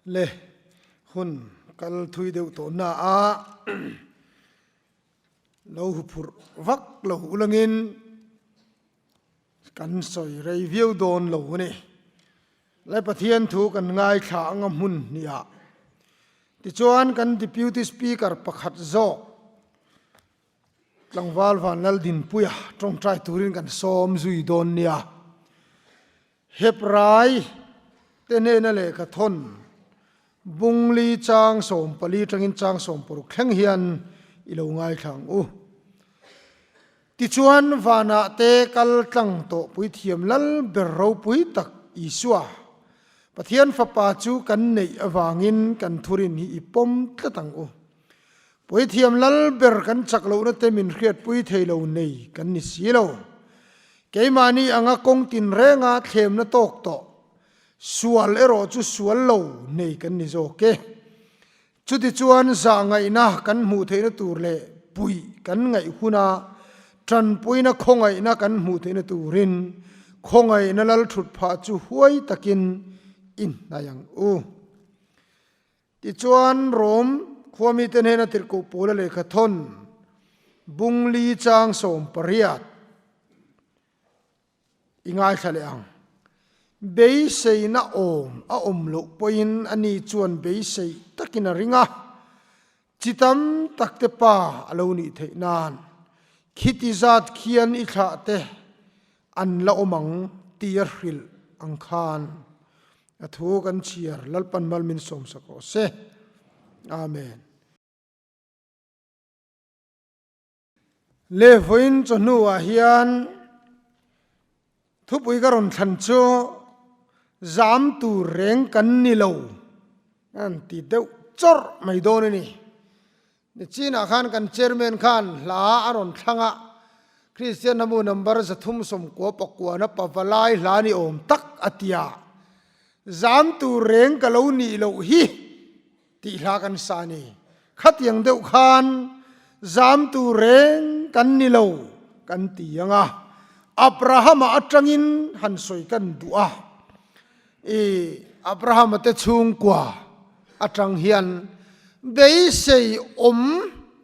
Le hun kal thui deuh tawh na a lo huphurh vak lo ulangin kan sawi rei viau dawn lo a ni. Lai Pathian thu kan ngaithla anga hmun hniah tichuan kan Deputy Speaker pakhat zawk Tlangval Vanlaldinpuia tawngtai turin kan sawm zui dawn nia. Hebrai te hnena lehkha thawn Bungli chang 14 tangin chang 16 thleng hian i lo ngaithla ang u. Tichuan vanah te kal tlang tawh puithiam lal ber ropui tak Isua, Pathian Fapa chu kan neih avangin kan thurin hi i pawm tlat ang u. Puithiam lal ber kan chak lohna te min hriatpui thei lo nei kan ni si lo. Keimahni anga kawng tinrenga thlemna tawk tawh, sual erawh chu sual lo nei kan ni zawk e. Chutichuan zahngaihna kan hmuh theihna tur leh puih kan ngaih huna tanpuina khawngaihna kan hmuh theihna turin khawngaihna lal thut phah chu huai takin i hnaih ang u. Tichuan, Rom khuamite hnena tirhkoh Paula lehkha thawn Bungli chang 18 i ngaithla leh ang. Beiseina awm a awm loh pawhin ani chuan beisei takin a ring a, chi tam takte pa a lo nih theih nan khiti zat khian i thlah te an la awm ang tia hrilh ang khan a thu kan chhiar Lalpan mal min sawmsak rawh se. Amen. Le vawiin chawhnuah hian thupui ka rawn thlan chu zam tur reng kan ni lo an ti deuh chawrh mai dawn a ni. Nichinah khan kan chairman khan hla a rawn thlang a, Kristian hamu number 399 pavalai hla ni awm tak a ti a, zam tur reng ka lo nih loh hi tih hla kan sa a ni. Khatiang deuh khan zam tur reng kan ni lo kan ti ang a, Abrahama atangin han sawi kan duh a, I Abrahama te chhungkua atang hian beisei awm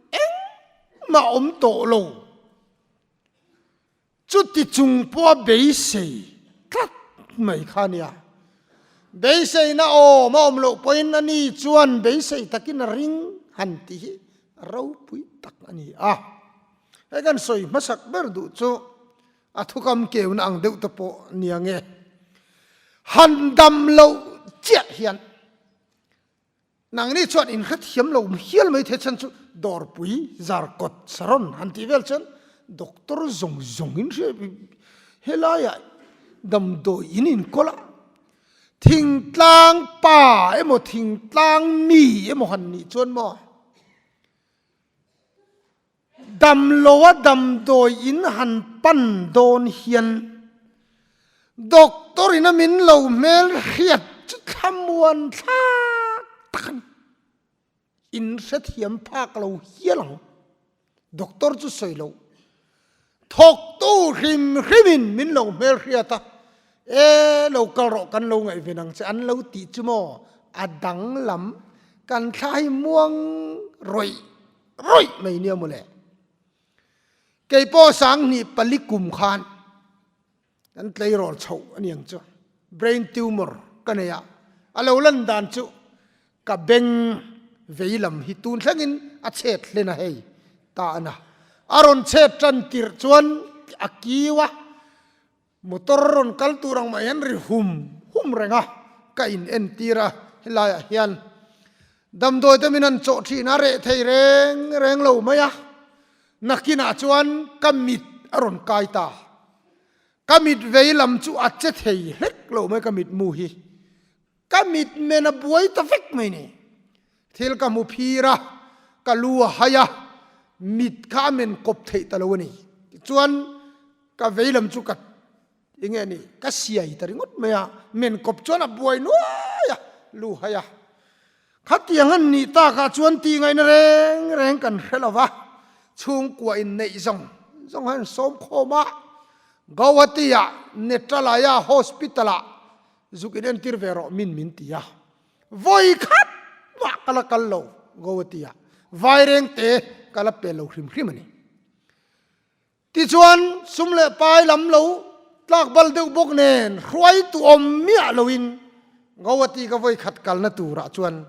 engmah awm tawh lo. Chuti chung pawha beisei tlat mai kha a nia. Beiseina awm a awm loh pawhin ani chuan beisei takin a ring han tih hi ropui tak a ni a. Hei kan sawi hmasak ber duh chu A thukam keuna ang deuh te pawh nia nge. Han dam loh chiah hian nangni chuan in hrethiam lo hial mai thei chhan chu dawrpui zarkawt saron han tih vel chuan doctor zawng zawng in hria helaiah damdawi in inkawl a thingtlang pa emaw thingtlang mi emaw han nih chuan maw Damloa damdawi in han pan dawn hian doctor in a min lo hmel hriat chu thlamuan thlak tak a ni. In hrethiam phak lo hial ang. Doctor chu sawi lo. Thawktu hrim hrimin min lo hmel hriat a, e lo kal rawh kan lo ngaihven ang che an lo tih chu maw a danglam kan thla hi muang rawih rawih mai nia mawle. Kei pawh 2004 kum khan kan tleirawl chhoh a ni ang chu. Brain tumor ka nei a, a lo lan dan chu ka beng vei lam hi tun thlengin a chhet hlen a hei ta a na. A rawn chhet tan tirh chuan a kiu a, Motor rawn kal tur ang mah hian ri hum hum reng a, ka in entir a, helaiah hian damdawi te min han chawh thin a, reh thei reng reng lo mai a, nakinah chuan ka mit a rawn kai ta, ka mit vei lam chu a che thei hlek lo mai ka mitmu hi, ka mit men a buai ta vek mai ni, thil ka hmu phir a, ka lu a hai a, mit kha a men kawp theih ta lo a ni, tichuan. Ka vei lam chu ka enge a ni, ka siai ta ringawt mai a, men kawp chuan a buai nuai a, lu hai a. Khatiang an nih takah chuan tih ngaihna reng reng kan hre lo va, chhungkua inneih zawng zawng hian sawm khawm a, Guwahati-ah Netralaya Hospital-ah zuk inentir ve rawh min min ti a. Vawi khat mah ka la kal lo Guwahati ah Vairengte ka la pel lo hrim hrim a ni. Tichuan sum leh pai lam lo tlak bal deuh bawk nen hruaitu awm miah loin Guwahati ka vawi khat kalna turah chuan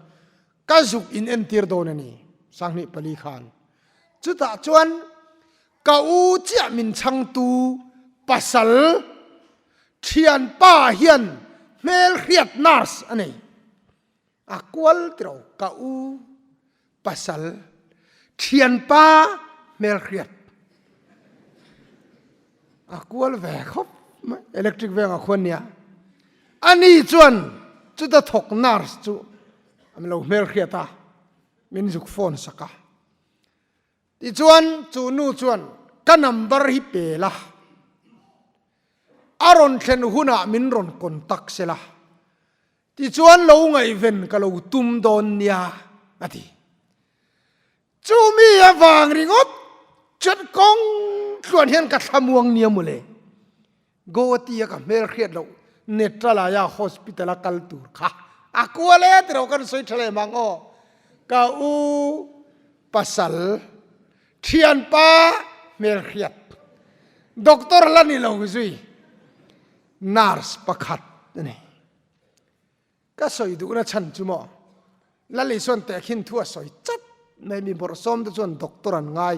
ka zuk in entir dawn a ni 24 khan. Chutah chuan ka u chiah min chhangtu pasal Thianpa hian hmelhriat nurse a nei. A kual tiro ka u pasal thianpa hmelhriat. A kual ve khawp mai electric veng a khuan nia. Ani chuan chuta thawk nurse chu an lo hmelhriat a, min zuk phone sak a. Tichuan chu nu chuan ka number hi pe la, a rawn thlen hunah min rawn contact se la, tichuan lo ngaihven ka lo tum dawn nia a ti. Chu mi avang ringawt chuan kawng tluan hian ka thlamuang nia mawle. Guwahati a ka hmel hriat loh Netralaya Hospital a kal tur kha a kual e tiro kan sawi tha leh mang aw. Ka u pasal thianpa hmel hriat doctor la ni lo zui nurse pakhat a ni. Ka sawi duhna chhan chu maw Lali chuan tehkhin thu a sawi chat mai mi bawrhsawm te chuan doctor an ngai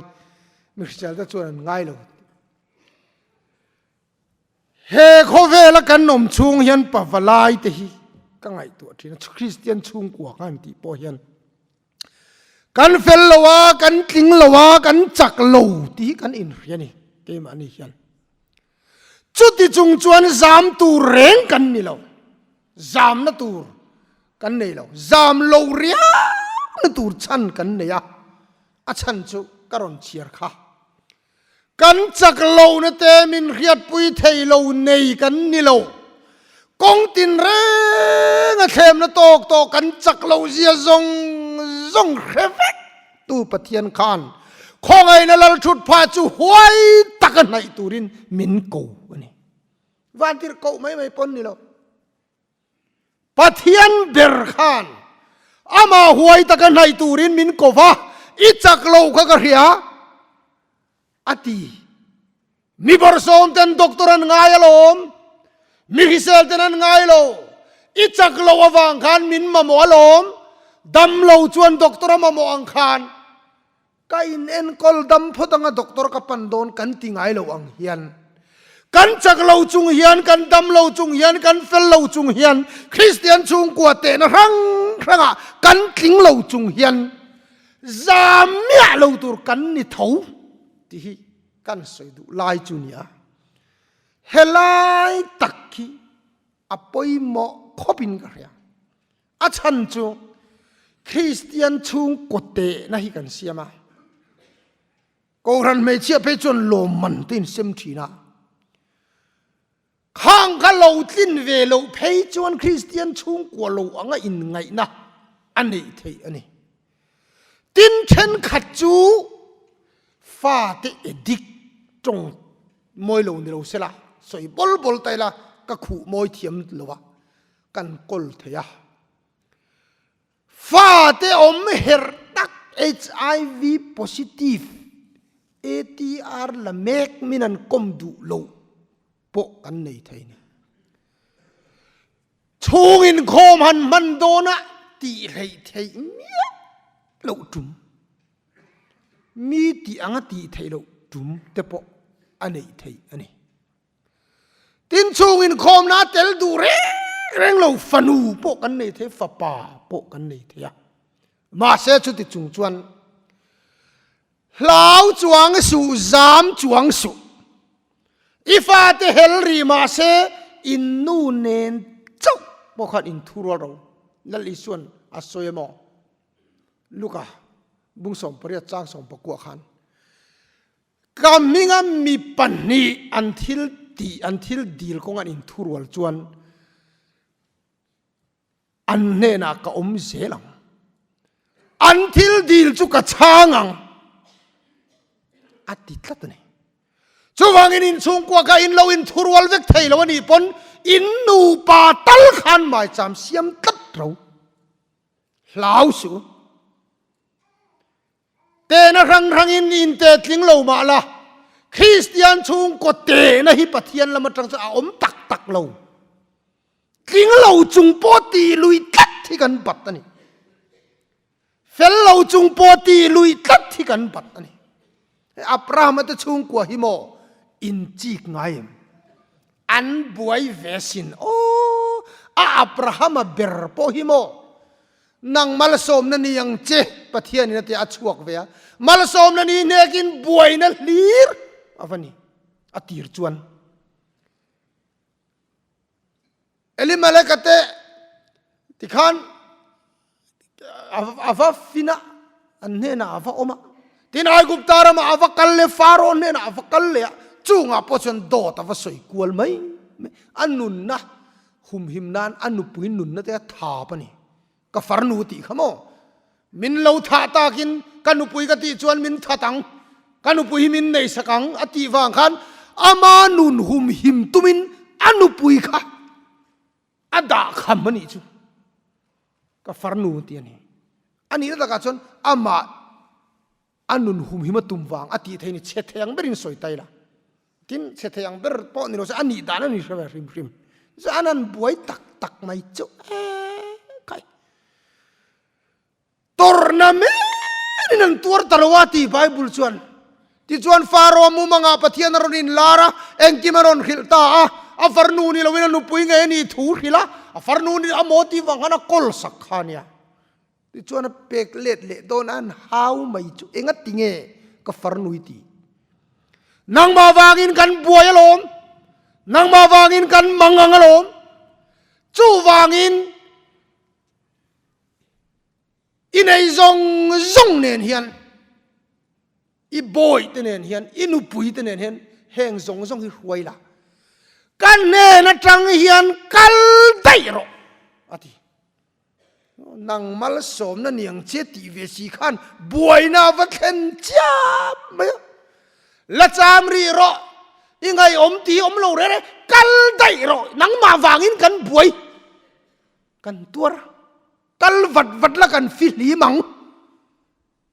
mi hrisel te chuan an ngai lo. He khawvela kan awm chhung hian pavalai te hi ka ngaihtuah thin a, Kristian chhungkua kha an tih pawh hian kan fel lo a, kan tling lo a, kan chak lo tih hi kan inhria a ni keimahni hian. Chuti chung chuan zam tur reng kan ni lo, zamna tur kan nei lo, zam lo riauna tur chhan kan nei a, a chhan chu ka rawn chhiar kha. Kan chak lohna te min hriatpui thei lo nei kan ni lo. Kawng tin reng a thlemna tawk tawh kan chak loh zia zawng zawng hre vek tu Pathian khan khawngaihna lal thut phah chu huai taka hnaih turin min ko a ni. Vantir koh mai mai pawn ni lo. Pathian ber khan amah huai taka hnaih turin min ko va, i chak lo kha ka hria a ti. Mi bawrhsawm ten doctor an ngai alawm, mi hrisel ten an ngai lo, i chak lo avang khan min mamawh alawm, dam lo chuan doctor a mamawh ang khan Ka in enkawl dam phawt anga doctor ka pan dawn kan ti ngai lo ang hian kan chak lo chung hian kan dam lo chung hian kan fel lo chung hian Kristian chhungkua tehna hrang hrangah kan tling lo chung hian zam miah lo tur kan ni tho tih hi kan sawi duh lai chu nia. Helai tak hi a pawimawh khawpin ka hria. A chhan chu Kristian chhungkaw tehna hi kan siam a, Kohhran hmeichhia phei chuan lawmman te in sem thin a, khang kha lo tlin ve loh phei chuan Kristian chhungkua lo anga inngaihna a neih theih a ni. Tin thenkhat chu fate addict tawng mawi lo ni lo sela, sawi bawl bawl ta ila ka khuh mawi thiam lo a. Kan kawl thei a. Fate awm herh tak HIV positive ATR la mek min an kawm duh lo pawh kan nei thei ni. Chhung inkhawm han hman dawnah tih hleih theih miah loh tum, mi tih anga tih theih loh tum te pawh a neih theih a ni. Tin chhung inkhawmna a tel duh reng reng lo, fanu pawh kan nei thei, fapa pawh kan nei thei a. Mahse chuti chung chuan hlau chuang suh, zam chuang suh. I fate hel rih mahse in nu nen chauh pawh khan in thu rual ro. Lal Isuan a sawi emaw? Luka bung 18 chang 19 khan. Ka hminga mi pahnih an thil tih, an thil dil kawng an inthurual chuan an hnenah ka awm zel ang. An thil dil chu ka chhang ang a ti tlat a ni. Chuvangin inchhungkua kha in lo inthurual vek thei lo a nih pawn in nupa tal khan maicham siam tlat ro. Hlau suh u. Tehna hrang hrangin inte tling lo mah la, Kristian chhungkaw tehna hi Pathian lam atang chuan a awm tak tak lo. Tling lo chung pawh tih lui tlat hi kan bat a ni. Fel lo chung pawh tih lui tlat hi kan bat a ni. Abrahama te chhungkua hi maw inchik ngai em? An buai ve sin aw! A Abrahama ber pawh hi maw Nang malsawmna ni ang che Pathianin a ti a chhuak ve a, malsawmna ni hnekin buaina hlir a va ni a tir chuan. Elimeleka te tikhan a va fin a, an hnenah a va awm a, tin Aigupta ramah a va kal leh Faro hnenah a va kal leh a, chungah pawh chuan dawt a va sawi kual mai mai, a nunna Humhim nan a nupui nunna te a thap a ni. Ka farnu tih kha maw? Min lo thah takin ka nupui ka tih chuan min that ang, ka nupui hi min nei sak ang a tih vang khan ama nun humhim tumin a nupui kha a dah kham a nih chu. Ka farnu tih a ni. A nihna takah chuan amah a nun humhim a tum vang a tih theih ni chhe thei ang berin sawi tai la. Tin, chhe thei ang ber pawh ni lo se a nih dan a ni hre ve hrim hrim. Chuan an han buai tak tak mai chu e kai. Tawrhna menin an tuar ta lo a ti Bible chuan. Tichuan Faro mumangah Pathian a rawn inlar a, engkim a rawn hrilh ta a, a farnu ni loin a nupui ngei a nih thu hrilh a, a farnu ni a maw tih vang khan a kawl sak kha a nia. Tichuan a pek let leh dawn a an hau mai chu enga ti nge ka farnui ti. Nangmah vangin kan buai alawm, nangmah vangin kan mang ang alawm, chuvangin i nei zawng zawng nen hian I bawi te nen hian, i nupui te nen hian heng zawng zawng hi hruai la, ka hnen atang hian kal daih rawh, a ti. Nang malsawmna niang che tih ve si khan buaina a va thlen chiam mai a. La cham rih rawh, i ngaihawm tih hi awm lo reh reh, kal daih rawh, nangmah vangin kan buai, kan tuar, kal vat vat la kan fihlim ang.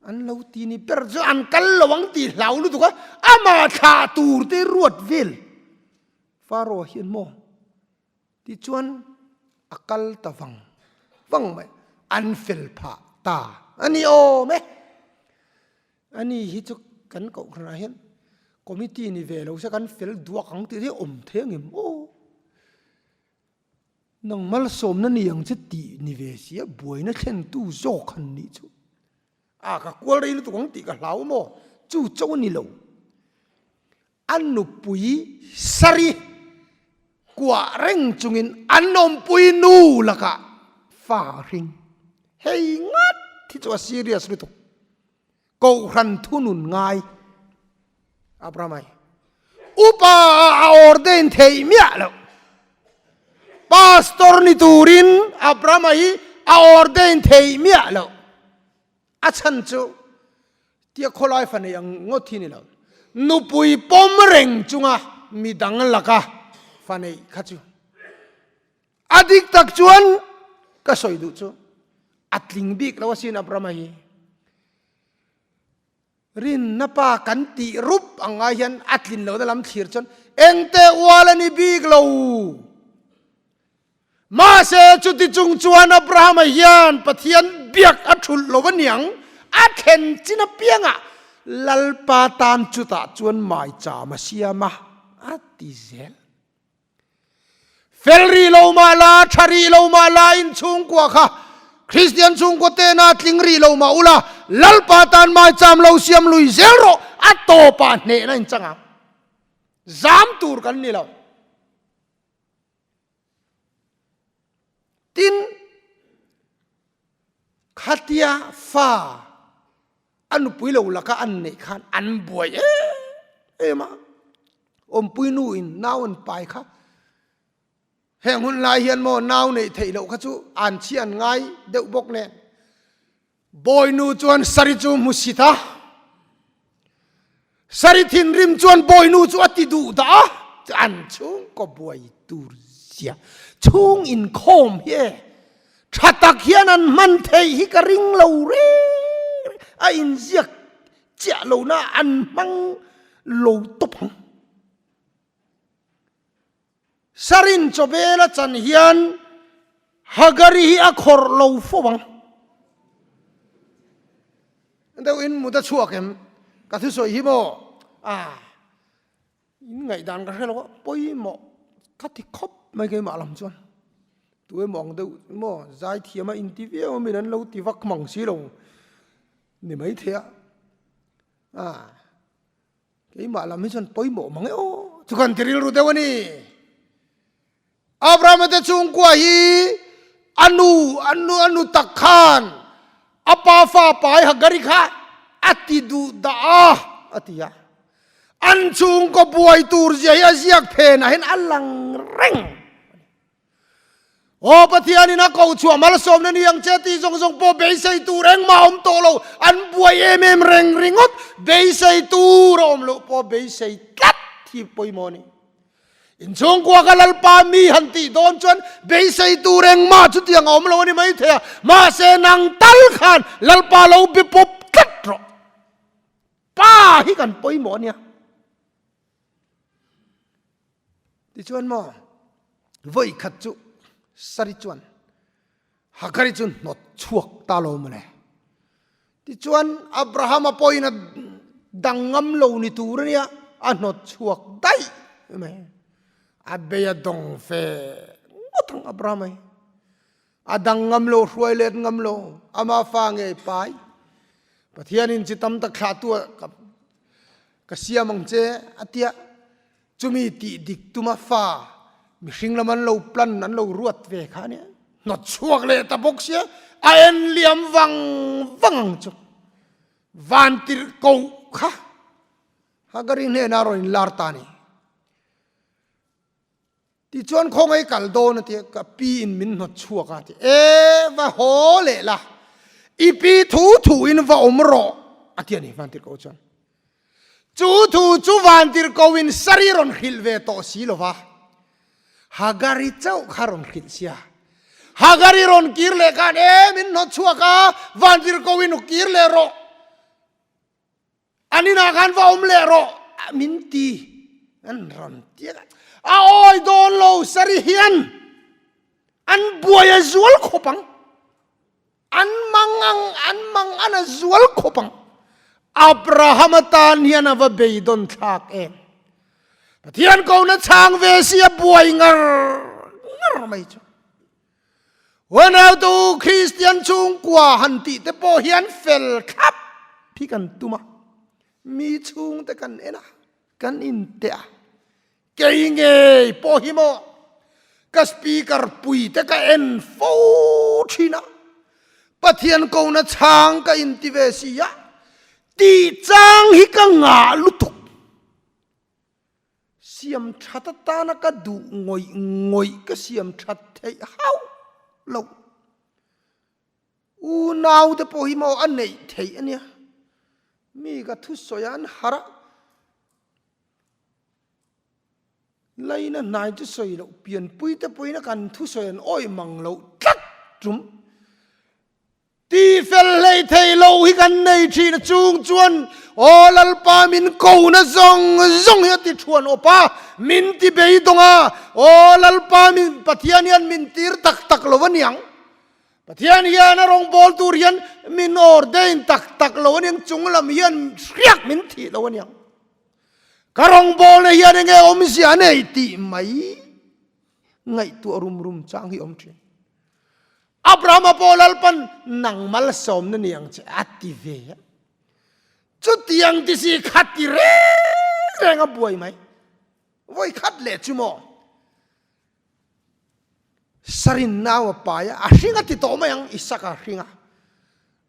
An lo ti ni ber chu an kal lo ang tih hlau lutuk a, amah thlah tur te ruat vel Faro hian maw tichuan a kal ta vang vang mai, an fel phah ta a ni awm e. Ani hi chu kan kohhranah hian committee ni ve lo se kan fel duak ang tih hi awm thei ang em aw. Nang malsawmna ni ang che tih ni ve si a, buaina thlentu zawk han nih chu. A ka kual rei lutuk ang tih ka hlau maw? Chu cho a ni lo. A nupui sari kuah reng chungin an awmpui nu lakah fa a hring. Hei ngat hi chu a serious lutuk. Kohhran thunun ngai Abraham-ai upa ah a ordain theih miah loh. Pastor ni turin Abraham-a hi a ordain theih miah loh. A chhan chu tia khawlai fa nei ang ngawt hi ni lo. Nupui pawm reng chunga midang laka fa neih kha chu a dik tak chuan ka sawi duh chu a tling bik lo asin Abraham-a hi. Rinna pa kan tih rup ang ngai hian a tlin lohna lam thlir chuan engte ual a ni bik lo. Mahse chuti chung chuan Abraham-a hian Pathian biak a thulh lo a niang, a thlen chin apiangah Lalpa tan chutah chuan maicham a siam a, a ti zel. Fel rih lo mah la, tha rih lo mah la, in chhungkua kha Kristian chhungkua tena tling rih lo mah ula, Lalpa tan maicham lo siam lui zel rawh, a tawpah hnehna in chang ang. Zam tur kan ni lo. Tin, khatia fa a nupui lo laka an neih khan an buai em em a, awmpui nu in nau an pai kha heng hun lai hian maw nau neih theih loh kha chu an chhi an ngai deuh bawk nen Bawinu chuan Sari chu hmu sit a, Sari thinrim chuan bawinu chu a ti duh dah a, an chhungkaw buai tur zia chhung inkhawm hi e. Tha tak hian an hman theih hi ka ring lo reng reng. A inziak chiah lohna an hmang lo tawp ang. Sarin chawbel a chan hian Hagari hi a khawrh lo fo ang. Deuh in mut a chhuak em? Ka thusawi hi maw? Ah, in ngaihdan ka hre lo a, pawimawh ka ti khawp mai keimah lam chuan. Tu emaw ang deuh maw zaithiam a inti viau a min an lo ti vak mang si lo ni maithei a. Ah. Keimah lam hi chuan pawimawh mang e aw, chu kan ti rilru deuh a ni. Abrahama te chhungkua hi a nu, a nu, a nu tak khan a pa fa pai Hagari kha a ti duh dah a, a ti a. An chhungkaw buai tur zia hi a ziak phenah hian a lang reng. Aw Pathianin a ko chhuah malsawmna ni ang che tih zawng zawng pawh beisei tur engmah a awm tawh lo, an buai em em reng ringawt, beisei tur a awm loh pawh beisei tlat hi pawimawh a ni. Inchhungkua ka Lalpa mi han tih dawn chuan beisei tur engmah chutiang a awm lo a ni maithei a, mahse nang tal khan Lalpa lo be pawp tlat rawh. Pa hi kan pawimawh a nia. Tichuan maw vawi khat chu Sari chuan Hagari chu hnawt chhuak ta lo mawle. Tichuan Abrahama pawhin a dang ngam lo ni tur a nia, a hnawt chhuak daih mai. A bei a dawng fe ngawt ang Abrahama hi. A dang ngam lo, hruai let ngam lo, ama fa ngei pai. Pathianin chi tam tak thlahtu ah ka siam ang che a tia. Chumi tih dik tuma fa mihring lam an lo plan an lo ruat ve kha ania. Hnawt chhuak leh ta bawk sia, a en liam vang vang ang chu. Vantirh koh kha Hagari hnenah a rawn inlar ta a ni. Tichuan khawngaih kal dawn a ti a, ka pi in min hnawt chhuak a ti. E, va haw leh la, i pi thu thu in va awm rawh a ti a ni Vantirhkoh chuan. Chu thu chu Vantirhkoh in Sari rawn hrilh ve tawh si lo va, Hagari chauh kha rawn hrilh sia. Hagari rawn kir leh khan, E, min hnawt chhuak a, Vantirhkoh in u kir leh rawh. An inah khan va awm leh rawh min ti an rawn ti a, a awi dawn lo sari hian an buai a zual khawp ang, an mang ang an mang an a zual khawp ang. Abraham atan hian a va beidawn thlak em. Pathian kona chhang ve si a buai ngar ngar mai chu. Unautu Kristian chhungkua han tih te pawh hian fel thlap hi kan tum a, mi chhungte kan en a, kan inteh a, kei ngei pawh hi maw ka speaker pui te ka en fo thin a, Pathian kona chhang ka inti ve si a, tih chang hi ka ngah lutuk. Siam that atana ka duh ngawih ngawih ka siam that theih hauh loh. Unau te pawh hi maw a neih theih a nia. Mi ka thusawi a an harh a. Laina hnai chu sawi loh pianpui te pawhin a kan thusawi an awih mang loh tlat tum. Ti fel hlei thei lo hi kan nei thin a chung chuan Aw Lalpa min ko na zawng zawng hi a ti thuan awp a, min ti beidawng a, Aw Lalpa min Pathian hian min tir tak tak lo a niang, Pathian hian a rawngbâwl tur hian min ordain tak tak lo a niang, chung lam hian hriak min thih lo a niang, ka rawngbâwlna hian enge awmzia a nei tih mai ngaihtuah rum rum chang hi awm thin. Abrahama pawh Lalpan nang malsawmna ni ang che a ti ve a. Chutiang ti si kha ti reng reng a buai mai. Vawi khat leh chu maw? Sarin nau a pai a, a hring a ti tawh mai ang, Isaka a hring a.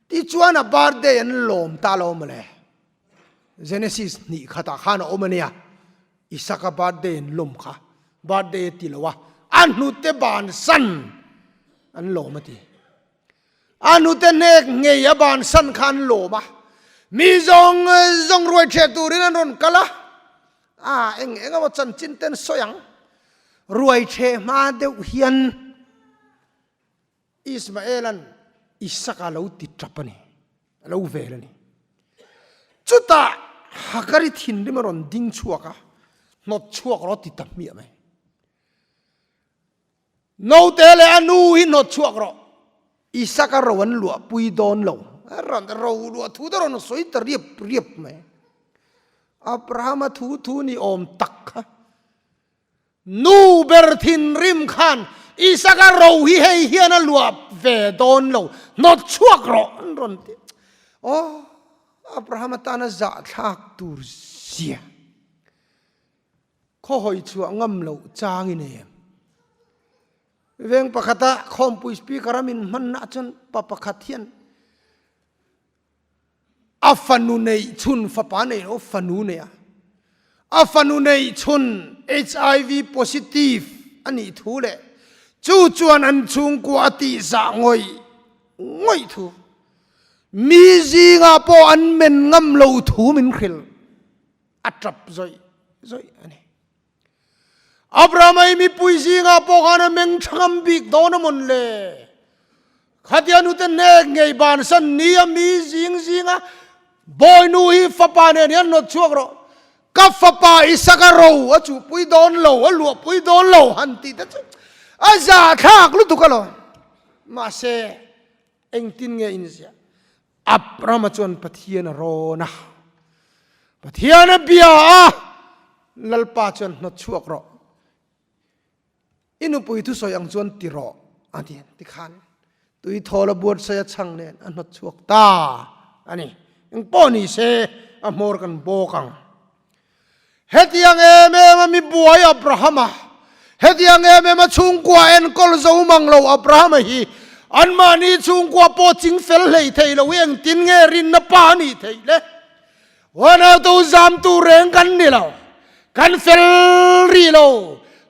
Tichuan a birthday an lawm ta lo mawle. Genesis hnih khatah khan a awm a nia. Isaka birthday an lawm kha. Birthday a ti lo a, a hnute bansan an lawm a ti. A hnute hnek ngei a bansan kha an lawm a. Mi zawng zawng ruai ṭheh turin an rawn kal a. A eng eng emaw chanchin ten sawi ang. Ruai ṭheh hma deuh hian. Ismaela'n Isaka lo ti tap a ni, a lo vel a ni. Chutah Hagari thinrim a rawn ding chhuak a, hnawt chhuak rawh a ti ta hmiah mai. Naute leh a nu hi hnawt chhuak rawh, Isaka ro an luahpui dawn lo. A rawn ro luah thu te rawn sawi ta riap riap mai. Abrahama thu thu ni awm tak kha. Nu ber thinrim khan Isaka ro hi hei hian a luah ve dawn lo, hnawt chhuak rawh an rawn ti. Aw, Abrahama tana zahthlak tur zia khawhawi chhuah ngam loh chang i nei em? Veng pakhata khawmpui speaker a min hmanna chuan pa pakhat hian A fanu neih chhun fapa neih lo fanu nei a, a fanu neih chhun HIV positive a nih thu leh chu chuan an chhungkua a tihzah ngawih ngawih thu, mi zingah pawh an men ngam lo thu min hrilh a tap zawih zawih a ni. Abrahama i mipui zingah pawh khan a meng tha ngam bik dawn a mawn le? Khatia nute hnek ngei bansan ni a mi zing zinga bawinu hi fapa nen hian nawt chhuak rawh. Ka fapa Isaka ro a chuhpui dawn lo, a luahpui dawn lo han tih te chu a zahthlak lutuk alawm. Mahse, engtin nge inziah? Abrahama chuan Pathian a rawn a, Pathian a bia a, Lalpa chuan hnawt chhuak rawh, i nupui thusawi ang chuan ti rawh a ti. Tikhan tui thawl a buatsaih a chhang nen a hnawt chhuak ta a ni. Engpawh ni se a hmawr kan bawk ang. Hetiang em em a mi buai Abrahama, hetiang em em a chhungkua enkawl zo mang lo Abrahama hi anmahni chhungkua pawh ching fel hlei thei lo hi engtin nge rinna pa a nih theih le? Huanautu zamtu reng kan ni lo, kan fel rih lo,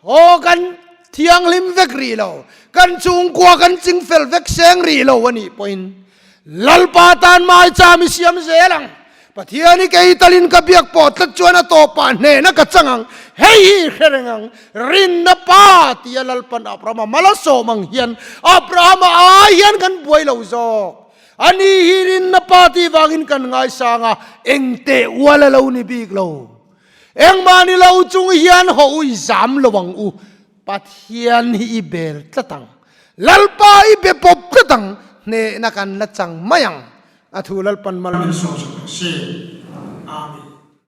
aw kan thianghlim vek rih lo, kan chhungkua kan ching fel vek seng rih lo a nih pawhin Lalpa tan maicham i siam zel ang. Pathian i kei talin ka biak pawh tlat chuan a tawpah hnehna ka chang ang. Hei hi i hre reng ang, rinna pa tia Lalpan Abrahama mal a sawm ang hian Abrahama ai hian kan buai lo zawk. Ani hi rinna pa tih vangin kan ngaisang a, eng teh ual a lo ni bik lo. Engmah ni lo chung hian haw u i zam lo ang u. Pathian hi i bel tlat ang. Lalpa i be pawp tlat ang, hnehna kan la chang mai ang. A thu Lalpan mal min sawm sak ang se. Amen.